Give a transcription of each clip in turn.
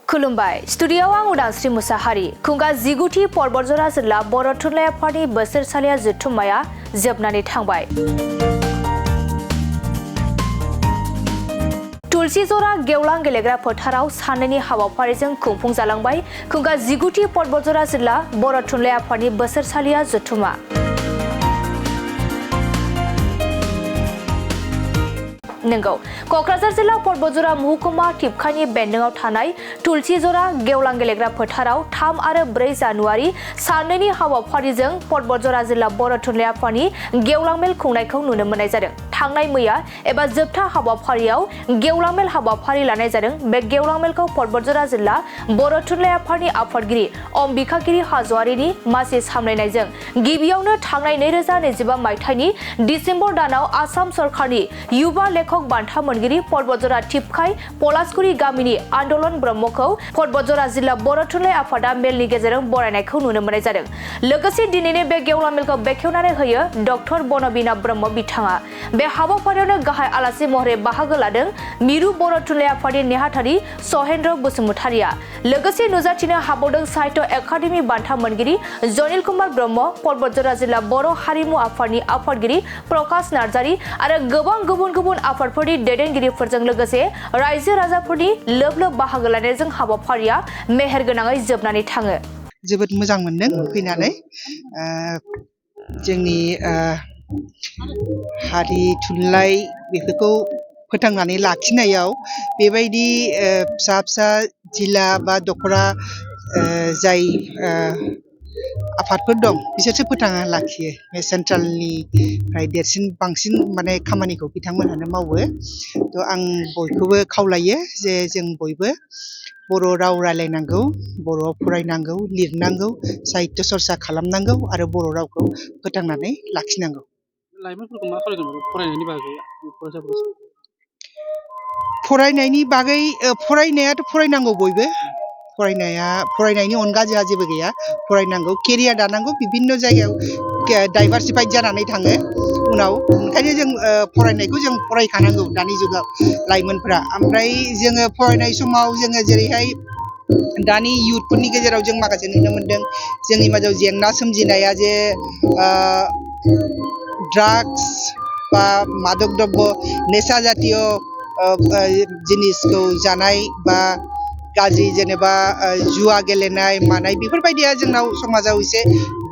खुलुमबाय स्टुडियोआव आं उदांस्रि मुसाहारि खुंगा जिगुथि परबतजरा जिल्ला बर' थुनलाइ आफादनि बोसोरसालिया जथुम्माया जोबनानै थांबाय। तुलसीजरा गेवलां गेलेग्रा फोथाराव साननैनि हाबाफारिजों खुंफुंजालांबाय खुंगा जिगुथि परबतजरा जिल्ला बर' थुनलाइ आफादनि बोसोरसालिया जथुम्मा। नंगौ क'क्राझार जिल्ला परबतजरा महकुमा टिपखानि बेन्दोंआव थानाय तुलसीजरा गेवलां गेलेग्रा फोथाराव 3 आरो 4 जानुवारि साननैनि हाबाफारिजों परबतजरा जिल्ला बर' थुनलाइ आफादनि गेवलां मेल खुंनायखौ नुनो मोननाय जादों। थांनाय मैया एबा जोबथा हाबाफारियाव गेवलां मेल हाबाफारि लानाय जादों। बे गेवलां मेलखौ परबतजरा जिल्ला बर' थुनलाइ आफादनि आफादगिरि अम्बिकागिरि हाज'वारिनि मासि सामलायनायजों गिबियावनो थांनाय 2025 मायथाइनि डिसेम्बर दानाव आसाम सरकारनि युवा लेखक बान्था मोनगिरि परबतजरा टिपखाय पलासगुरि गामिनि आन्दलन ब्रह्मखौ परबतजरा जिल्ला बर' थुनलाइ आफादा मेलनि गेजेरजों बरायनायखौ नुनो मोननाय जादों। लोगोसे दिनैनि बे गेवलां मेलखौ बेखेवनानै होयो डक्टर बनबिना ब्रह्म बिथाङा। बे हाबाफारियावनो गाहाय आलासि महरै बाहागो लादों मिरु बर' थुनलाइ आफादनि नेहाथारि सहेन्द्र बसुमतारिया। लोगोसे नुजाथिनो हाबावदों साहित्य एकाडेमि बान्था मोनगिरि जनिल कुमार ब्रह्म, परबतजरा जिल्ला बर' हारिमु आफादनि आफादगिरि प्रकाश नार्जारि आरो गोबां गुबुन गुबुन आफादफोरनि दैदेनगिरिफोरजों लोगोसे रायजो राजाफोरनि लोब लोब बाहागो लानायजों हाबाफारिया मेहेरगोनाङै जोबनानै थाङो। जोबोद मोजां मोनदों फैनानै जोंनि हारि थुनलाइ बेफोरखौ फोथांनानै लाखिनायाव बेबायदि फिसा फिसा जिल्ला बा दख'रा जाय आफादफोर दं बिसोरसो फोथांना लाखियो। बे सेन्ट्रेलनिफ्राय देरसिन बांसिन माने खामानिखौ बिथांमोनानो मावो। थ' आं बयखौबो खावलायो जे जों बयबो बर' राव रायलायनांगौ, बर'आव फरायनांगौ, लिरनांगौ, साहित्य चर्चा खालामनांगौ आरो बर' रावखौ फोथांनानै लाखिनांगौ। लाइमोनफोरखौ मा खालामगोन फरायनायनि बागै फरायनायनि बागै फरायनायाथ' फरायनांगौ बयबो फरायनायनि अनगा जोंहा जेबो गैया। फरायनांगौ, केरियार दानांगौ, बिभिन्न जायगायाव डाइभार्सिफाइड जानानै थाङो उनाव। ओंखायनो जों फरायनायखौ जों फरायखानांगौ दानि जुगाव लाइमोनफ्रा। ओमफ्राय जोङो फरायनाय समाव जोङो जेरैहाय दानि इयुथफोरनि गेजेराव जों माखासे नुनो मोनदों जोंनि मादाव जेंना सोमजिनाया जे ड्राग्स बा मादक द्रब्य नेशा जातीय जिनिसखौ जानाय बा गाज्रि जेनेबा जुवा गेलेनाय मानाय बेफोरबायदिया जोंनाव समाजाव एसे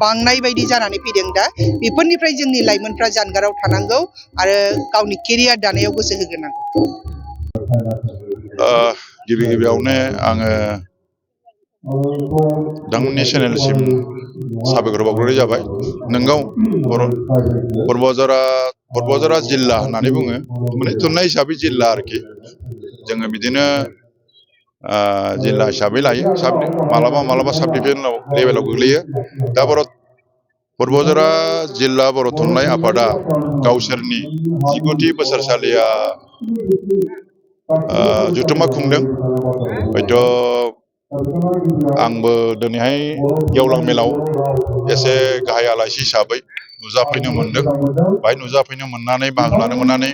बांनाय बायदि जानानै फैदों। दा बेफोरनिफ्राय जोंनि लाइमोनफ्रा जानगाराव थानांगौ आरो गावनि केरियार दानायाव गोसो होग्रोनांगौ। गिबियावनो आङो नोंथांमोननि चेनेलसिम साबायखर बावग्रोनाय जाबाय। नोंगौ परबतजरा जिल्ला होननानै बुङो, माने थुनलाइ हिसाबै जिल्ला आरोखि। जोङो बिदिनो जिल्ला हिसाबै लायो, मालाबा साब डिभिजन लेभेलाव गोग्लैयो। दा परबतजरा जिल्ला बर' थुनलाइ आफादा गावसोरनि 19थि बोसोरसालिया जथुम्मा खुंदों। हयथ' आंबो दिनैहाय गेवलां मेलाव एसे गाहाय आलासि हिसाबै नुजाफैनो मोनदों। बाहाय नुजाफैनो मोननानै बाहागो लानो मोननानै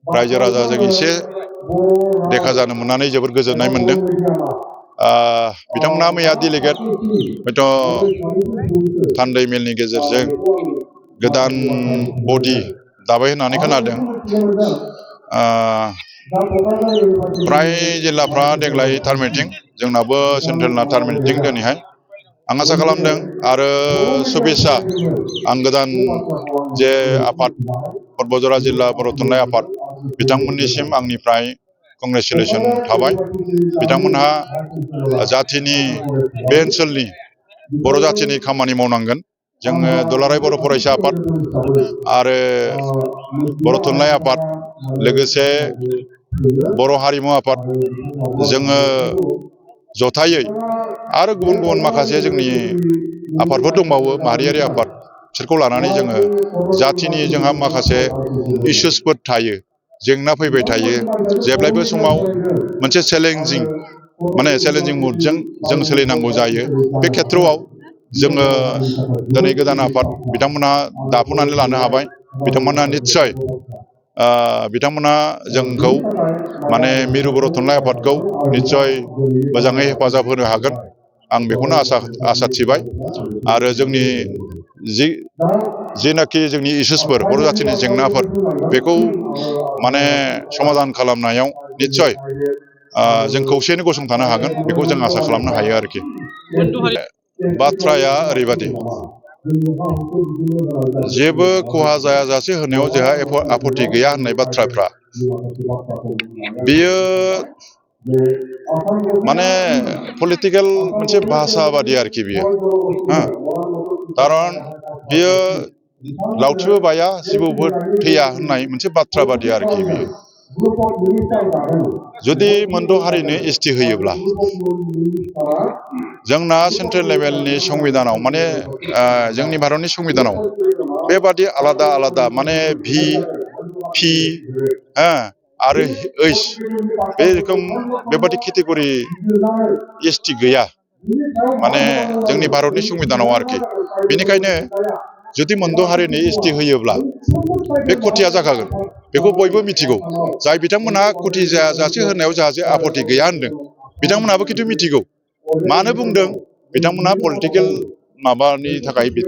रायजो राजाजों एसे देखा जानो मोननानै जोबोद गोजोननाय मोनदों। बिथांमोना मैया डेलिगेट हयथ' थान्दै मेलनि गेजेरजों गोदान बडि दाबाय होननानै खोनादों। फ्राय जिल्लाफ्रा देग्लाय टार्म मिटिं, जोंनाबो सेन्ट्रेलना टार्म मिटिं दिनैहाय। आं आसा खालामदों आरो सुबिसा आं गोदान जे आफाद परबतजरा जिल्ला बर' थुनलाइ आफाद बिथांमोननिसिम आंनिफ्राय कंग्रेसुलेसन थाबाय। बिथांमोनहा जाथिनि बे ओनसोलनि बर' जाथिनि खामानि मावनांगोन। जोङो दुलाराय बर' फरायसा आफाद आरो बर' थुनलाइ आफाद लोगोसे बर' हारिमु आफाद जोङो जथायै आरो गुबुन गुबुन माखासे जोंनि आफादफोर दंबावो, माहारियारि आफाद, बिसोरखौ लानानै जोङो जाथिनि जोंहा माखासे इसुसफोर थायो, जेंना फैबाय थायो। जेब्लायबो समाव मोनसे चेलेन्जिं मुडजों जों सोलिनांगौ जायो। बे खेथ्रआव जोङो दिनै गोदान आफाद बिथांमोनहा दाफुंनानै लानो हाबाय। बिथांमोनहा निस्सय बिथांमोना जोंखौ माने मिरु बर' थुनलाइ आफादखौ निस्सय मोजाङै हेफाजाब होनो हागोन आं बेखौनो आसा थिबाय आरो जोंनि जिनाखि जोंनि इस्युसफोर बर' जाथिनि जेंनाफोर बेखौ माने समाधान खालामनायाव निस्सय जों खौसेयैनो गसंथानो हागोन बेखौ जों आसा खालामनो हायो आरोखि बाथ्राया ओरैबादि जेबो खहा जायाजासे होनायाव जोंहा आपत्ति गैया होननाय बाथ्राफ्रा बियो माने पलिटिकेल मोनसे भाषा बादि आरोखि बियो खारन बियो लावथिबो बाया जिबौबो थैया होननाय मोनसे बाथ्रा बादि आरोखि बियो जुदि मोनद' हारिनो एसटि होयोब्ला जोंना सेन्ट्रेल लेभेलनि संबिधानाव माने जोंनि भारतनि संबिधानाव बेबादि आलादा आलादा माने भि पि आरो ओइस बे रोखोम बेबादि केटेगरि एसटि गैया माने जोंनि भारतनि संबिधानाव आरोखि बेनिखायनो जुदि मोनद' हारिनि एसटि होयोब्ला बे खथिया जाखागोन बेखौ बयबो मिथिगौ जाय बिथांमोनहा खथि जायाजासे होनायाव जाहाथे आपत्ति गैया होनदों बिथांमोनहाबो खिन्थु मिथिगौ मानो बुंदों बिथांमोनहा पलिटिकेल माबानि थाखाय बे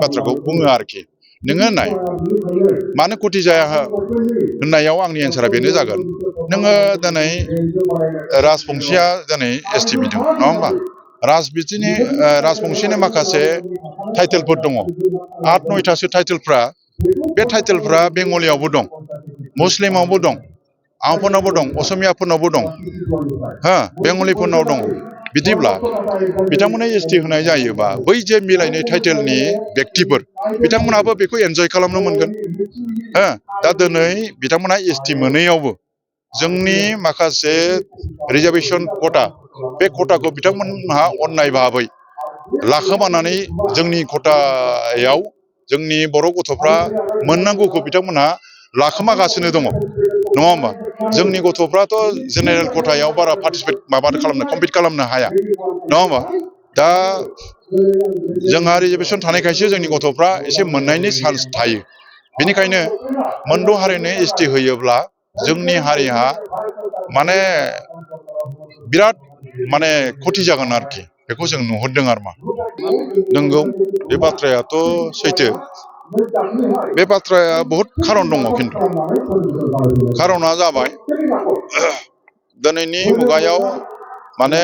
बाथ्राखौ बुङो आरोखि नोङो नाय मानो खथि जाया होननायाव आंनि एन्सारा बेनो जागोन नोङो दिनै राजबंसिया दिनै एसटि बिदों नङा होमबा राजबंसिनि माखासे टाइटेलफोर दङ 8-9थासो टाइटेलफ्रा बे टाइटेलफ्रा बेंगलियावबो दं मुस्लिमावबो दं आहमफोरनावबो दं असमियाफोरनावबो दं बेंगलिफोरनाव दं बिदिब्ला बिथांमोना एसटि होनाय जायोबा बै जे मिलायनाय टाइटेलनि व्यक्तिफोर बिथांमोनाबो बेखौ एन्जय खालामनो मोनगोन दा दिनै बिथांमोना एसटि मोनैयावबो जोंनि माखासे रिजार्भेसन खथा बे खथाखौ बिथांमोनहा अननाय भाबै लाखोमानानै जोंनि खथायाव जोंनि बर' गथ'फ्रा मोननांगौखौ बिथांमोनहा लाखोमागासिनो दङ नङा होमबा जोंनि गथ'फ्राथ' जेनेरेल खथायाव बारा कम्पिट खालामनो हाया नङा होमबा दा जोंहा रिजार्भेसन थानायखायसो जोंनि गथ'फ्रा एसे मोननायनि चान्स थायो बेनिखायनो मोनद' हारिनो एसटि होयोब्ला जोंनि हारिहा माने बिराद माने खथि जागोन आरोखि बेखौ जों नुहुरदों आरो मा नंगौ बे बाथ्रायाथ' सैथो बे बाथ्राया बहुद खारन दङ खिन्थु खारना जाबाय दिनैनि मुगायाव माने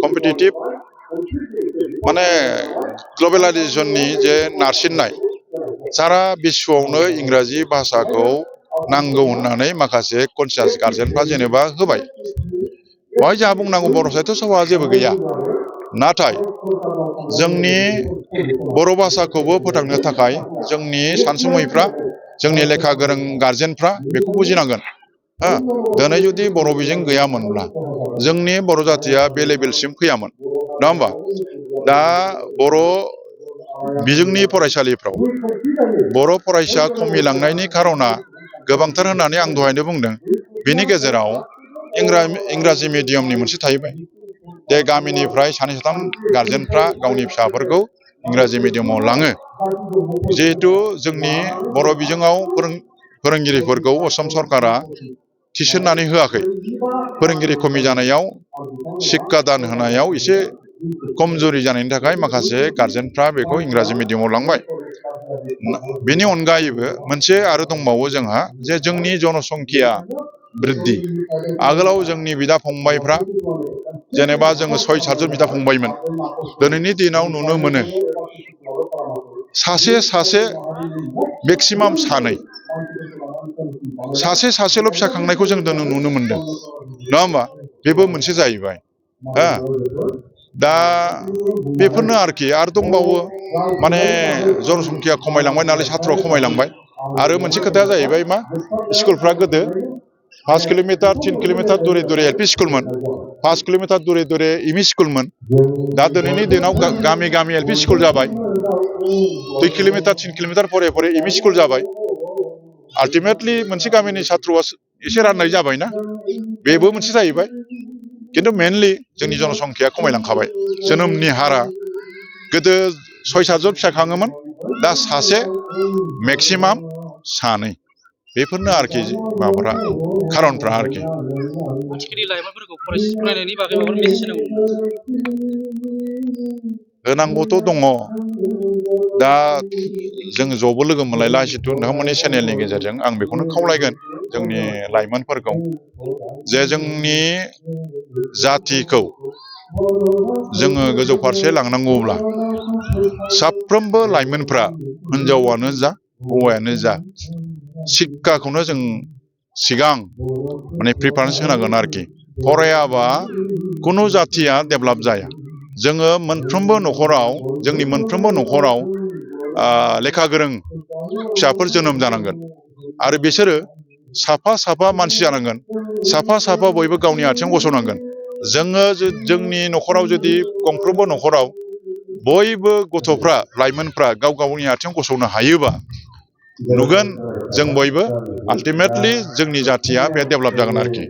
कम्पिटिटिभ माने ग्लबेलाइजेसननि जे नारसिननाय सारा बिश्वआवनो इंराजि भाषाखौ नांगौ होननानै माखासे कनसियास गार्जेनफ्रा जेनेबा होबाय बेवहाय जोंहा बुंनांगौ बर' साहित्य सभाआ जेबो गैया नाथाय जोंनि बर' भाषाखौबो फोथांनो थाखाय जोंनि सानसुमैफ्रा जोंनि लेखा गोरों गार्जेनफ्रा बेखौ बुजिनांगोन दिनै जुदि बर' बिजों गैयामोनब्ला जोंनि बर' जाथिया बे लेभेलसिम फैयामोन नङा होमबा दा बर' बिजोंनि फरायसालिफ्राव बर' फरायसा खमिलांनायनि खारना गोबांथार होननानै आं दहायनो बुंदों बेनि गेजेराव इंराजि मिडियामनि मोनसे थाहैबाय जे गामिनिफ्राय 2-3 गार्जेनफ्रा गावनि फिसाफोरखौ इंराजि मिडियामाव लाङो जिहेथु जोंनि बर' बिजोङाव फोरोंगिरिफोरखौ असम सरकारा थिसननानै होआखै फोरोंगिरि खमि जानायाव शिक्षा दान होनायाव एसे खमजुरि जानायनि थाखाय माखासे गार्जेनफ्रा बेखौ इंराजि मिडियामाव लांबाय बेनि अनगायैबो मोनसे आरो दंबावो जोंहा जे जोंनि जनसंख्या बृद्धि आगोलाव जोंनि बिदा फंबायफ्रा जेनेबा जोङो 6-7 जन बिदा फंबायमोन दिनैनि दिनाव नुनो मोनो सासे मेक्सिमाम सासेल' फिसा खांनायखौ जों दिनै नुनो मोनदों नङा होमबा बेबो मोनसे जाहैबाय दा बेफोरनो आरोखि आरो दंबावो माने जनसंख्या खमायलांबाय नालाय सात्र खमायलांबाय आरो मोनसे खोथाया जाहैबाय मा स्कुलफ्रा गोदो 5 किल'मिटार 3 किल'मिटार दुरे दुरे एल पि स्कुलमोन 5 किल'मिटार दुरे दुरे एम इ स्कुलमोन दा दिनैनि दिनाव गामि गामि एल पि स्कुल जाबाय 2 किल'मिटार 3 किल'मिटार फरे फरे एम इ स्कुल जाबाय आल्टिमेटलि मोनसे गामिनि सात्रआ एसे राननाय जाबायना बेबो मोनसे जाहैबाय खिन्थु मेनलि जोंनि जनसंख्या खमायलांखाबाय जोनोमनि हारा गोदो 6-7 जन फिसा खाङोमोन दा सासे मेक्सिमाम 2 बेफोरनो आरोखि माबाफ्रा खारनफ्रा आरोखि आथिखालनि लाइमोनफोरखौ फरायनायनि बागै माबा मेसेज होनांगौ होनांगौथ' दङ दा जों ज'बो लोगो मोनलायला जितु नोंथांमोननि चेनेलनि गेजेरजों आं बेखौनो खावलायगोन जोंनि लाइमोनफोरखौ जे जोंनि जाथिखौ जोङो गोजौ फारसे लांनांगौब्ला साफ्रोमबो लाइमोनफ्रा हिनजावानो जा हौवायानो जा शिक्षाखौनो जों सिगां माने प्रिफारेन्स होनांगोन आरोखि फरायाबा खुनु जाथिया डेभेलप जाया जोङो मोनफ्रोमबो न'खराव जोंनि मोनफ्रोमबो न'खराव लेखा गोरों फिसाफोर जोनोम जानांगोन आरो बिसोरो साफा साफा मानसि जानांगोन साफा साफा बयबो गावनि आथिङाव गसंनांगोन जोङो जोंनि न'खराव जुदि गंफ्रोमबो न'खराव बयबो गथ'फ्रा लाइमोनफ्रा गाव गावनि आथिङाव गसंनो हायोबा नुगोन जों बयबो आल्टिमेटलि जोंनि जाथिया बे डेभेलप जागोन आरोखि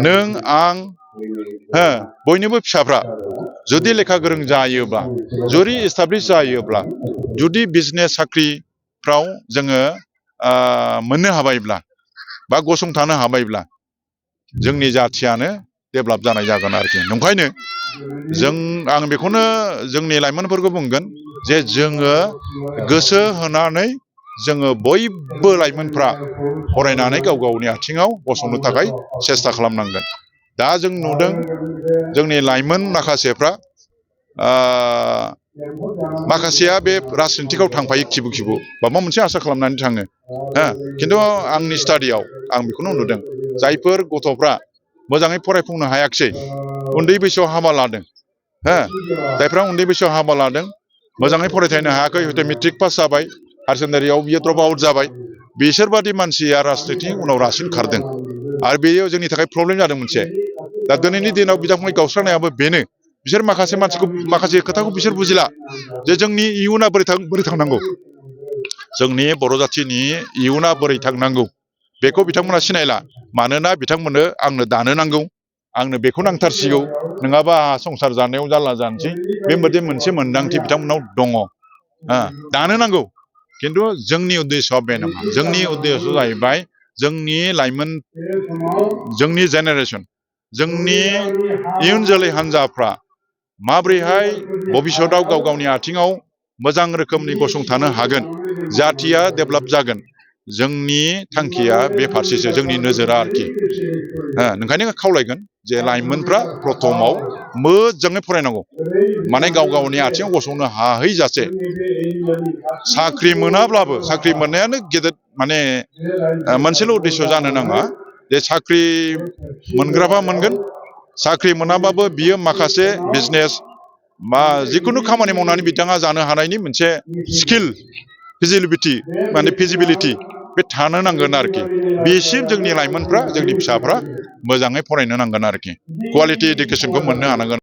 नों आं बयनिबो फिसाफ्रा जुदि लेखा गोरों जायोब्ला जुदि एस्टाब्लिश जायोब्ला जुदि बिजनेस साख्रिफ्राव जोङो मोननो हाबायब्ला बा गसंथानो हाबायब्ला जोंनि जाथियानो डेभेलप जानाय जागोन आरोखि नंखायनो आं बेखौनो जोंनि लाइमोनफोरखौ बुंगोन जे जोङो गोसो होनानै जोङो बयबो लाइमोनफ्रा फरायनानै गाव गावनि आथिङाव गसंनो थाखाय सेस्था खालामनांगोन दा जों नुदों जोंनि लाइमोन माखासेफ्रा माखासेया बे राजनितिकआव थांफायो खिबु खिबु माबा मोनसे आसा खालामनानै थाङो खिन्थु आंनि स्टाडियाव आं बेखौनो नुदों जायफोर गथ'फ्रा मोजाङै फरायफुंनो हायाखिसै उन्दै बैसोआव हाबा लादों जायफ्रा उन्दै बैसोआव हाबा लादों मोजाङै फरायथायनो हायाखै हयथ' मेट्रिक पास जाबाय हायार सेकेन्डारियाव बियो ड्रप आउट जाबाय बिसोरबादि मानसिया राजनितिनि उनाव रासिन खारदों आरो बेयो जोंनि थाखाय प्रब्लेम जादों मोनसे दा दिनैनि दिनाव बिदा-फंबाय गावस्रानायाबो बेनो बिसोर माखासे खोथाखौ बिसोर बुजिला जे जोंनि इयुना बोरै थांनांगौ जोंनि बर' जाथिनि इयुना बोरै थांनांगौ बेखौ बिथांमोना सिनायला मानोना बिथांमोननो आंनो दानो नांगौ आंनो बेखौ नांथारसिगौ नङाबा आंहा संसार जानायाव जारला जानोसै बेबायदि मोनसे मोनदांथि बिथांमोनाव दङ दानो नांगौ खिन्थु जोंनि उद्देश्यआ बे नङा जोंनि उद्देश्यआ जाहैबाय जोंनि लाइमोन जोंनि जेनेरेसन जोंनि इयुन जोलै हान्जाफ्रा माबोरैहाय भबिष्यतआव गाव गावनि आथिङाव मोजां रोखोमनि गसंथानो हागोन जाथिया डेभेलप जागोन जोंनि थांखिया बे फारसेसो जोंनि नोजोरा आरोखि ओंखायनो खावलायगोन जे लाइमोनफ्रा प्रथमाव मोजाङै फरायनांगौ माने गाव गावनि आथिङाव गसंनो हाहैजासे साख्रि मोनाब्लाबो साख्रि मोननायानो गेदेर माने मोनसेल' उद्देश्य जानो नाङा जे साख्रि मोनग्राबा मोनगोन साख्रि मोनाबाबो बियो माखासे बिजनेस बा जिखुनु खामानि मावनानै बिथाङा जानो हानायनि मोनसे स्किल फिजिबिलिटि बे थानो नांगोन आरोखि बेसिम जोंनि लाइमोनफ्रा जोंनि फिसाफ्रा मोजाङै फरायनो नांगोन आरोखि कुवालिटि इडुकेसनखौ मोननो हानांगोन